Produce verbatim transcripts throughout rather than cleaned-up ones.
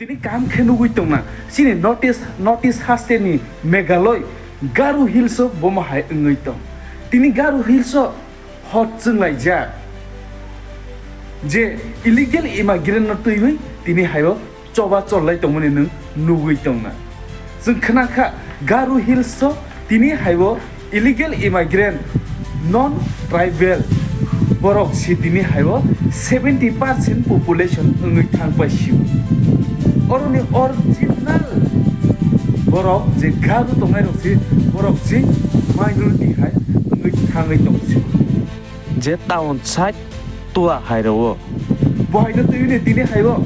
Tini kaham khe nugwi tongna, chini North East, North East haste ni Meghalaya Garo Hills o bomo hai wngwi tong. Tini Garo Hills o hot chwnglaijak je illegal immigrant no twiwi tini hai o choba chollai tongmani nwng nugwi tongna. Chwng khna kha Garo Hills o tini hai o illegal immigrant, non tribal borok si tini hai o seventy percent population wngwi thang pai si. Oroni original borok je Garo tongnai rok si, borok si minority hai wngwi thangwi tong si. Je town side tua hai rwo. Bo hai no twi ni tini hai o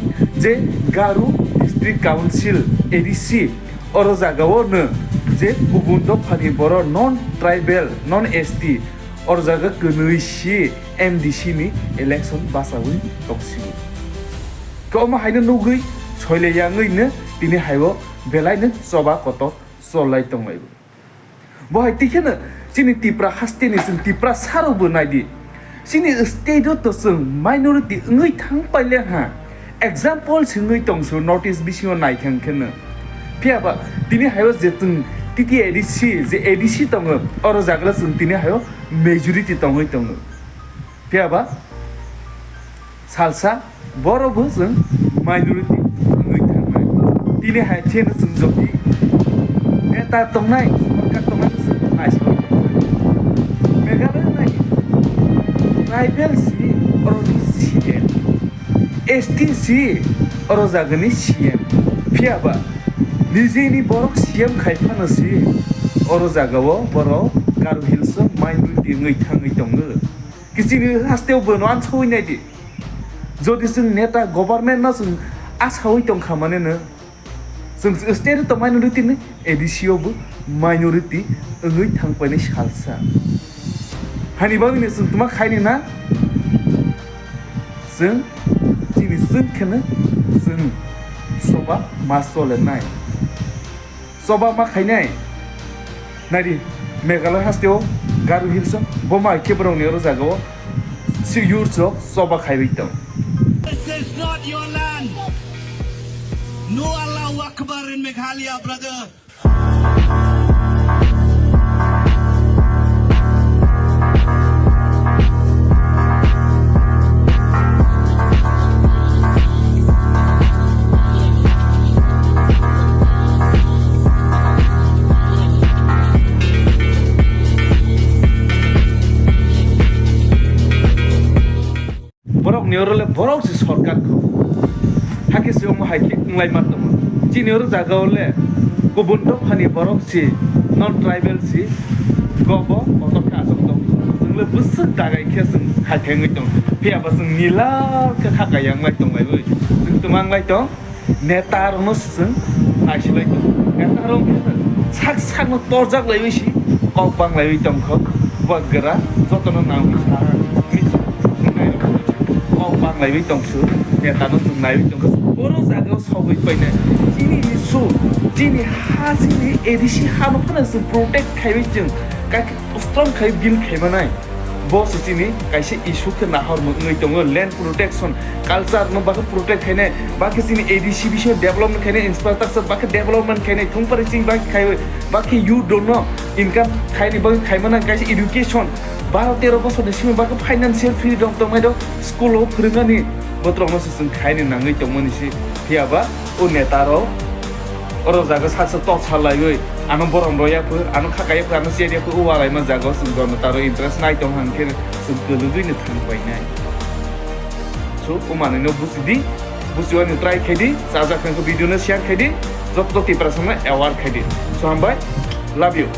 je Garo District Council, A D C, oro jaga o no je kubun dophani borok non tribal, non S T, oro jaga kwnwi si M D C ni election bachawi tong si. Kwbangma hai no nugwi soile yangwi no tini hai o belai no choba kotor chollai tong lai bo. Bo hai twi kheno chini Tipra haste ni chwng Tipra sarok bo nai di. Chini state o to chwng minority wngwi thang pai le ha. Example se wngwi tong su North East bisingo nai thang kheno. Phiya ba tini hai o je chwng T T A D C, je A D C tongo, oro jaga chwng tini hai o majority tongwi tongo. Phiya ba salsa borok bo chwng minority wngwi thangnai. Tini hai khe no chwng jodi neta tongnai, sorkar tongnai chwng naisingwi tongkha. Meghalaya nai tribal si oro ni C M, S T si oro jaga ni C M. Phiya ba nijeni borok C M khai phano si oro jaga o borok Garo Hills o minority wngwi thangwi tongo. Kichini haste o bono ansawi nai di. Jodi chwng neta government no chwng asawi tong kha mane no, chwng state o to minority ni, A D C o bo minority wngwi thang painai salsa. Hani bagwi no chwng tma khaini na? Chwng chini chwng kheno chwng soba ma chole nai. Choba ma khainai. Nari, Meghalaya haste o, Garo Hills o, bo ma khe borok ni oro jaga o, si yur chok choba khaiwi tong. This is not your land. No Allahu Akbar in Meghalaya, brother. Borok ni oro le borok se sorkar kho. Hakhe se omo hai khe wng lai ma tongo. Chini oro jaga o le kubun dophani borok se non tribal se gobo kotor khe aswk tong. Chwng le bwswk dagai khe chwng khai thangwi tong. Phiya ba chwng nila khe kha kaya wng lai tong lai wi. Chwng twma wng lai tong. Neta rokno chwng naisilai tongo. Neta rok sak sakno torjak laiwi si kok bang laiwi tongkho. Bubagra jotono nangwi saha kok bang laiwi tongsu. Neta no chwng naiwi tongkho. Oro jaga o sogwi painai. Chini ni su, chini ha, chini A D C ha no phano chwng protect khaiwi chwng kaki strong khai build khaimanai. Bo se chini kaisa issue khe nahormung wngwi tongo, land protection, culture no bakhe protect khainai, bakhe chini A D C bisingo development khainai, infrastructure bakhe development khainai, thung pari chini bakhe khaiwi, bakhe youth rok no income khaini bagwi khaimana kaisa education, baro tero bosor ni simi bakhe financial freedom tongnai rok school o phwrwngnani botrok no se chwng khaini nangwi tongmani se, phiya ba o neta rok oro jaga sak sak tok salaiwi, ano borom roya pho, ano khakaya pho, ano cherya pho, o walaima jaga o chwng jonotaro interest nai tong hang khe chwng kwlwgwi no thang painai. So, o manwi no busi di, busi wani try khai di, chajak nang khe video no share khai di, joto Tiprasa no aware khai di. So, hambai, love you.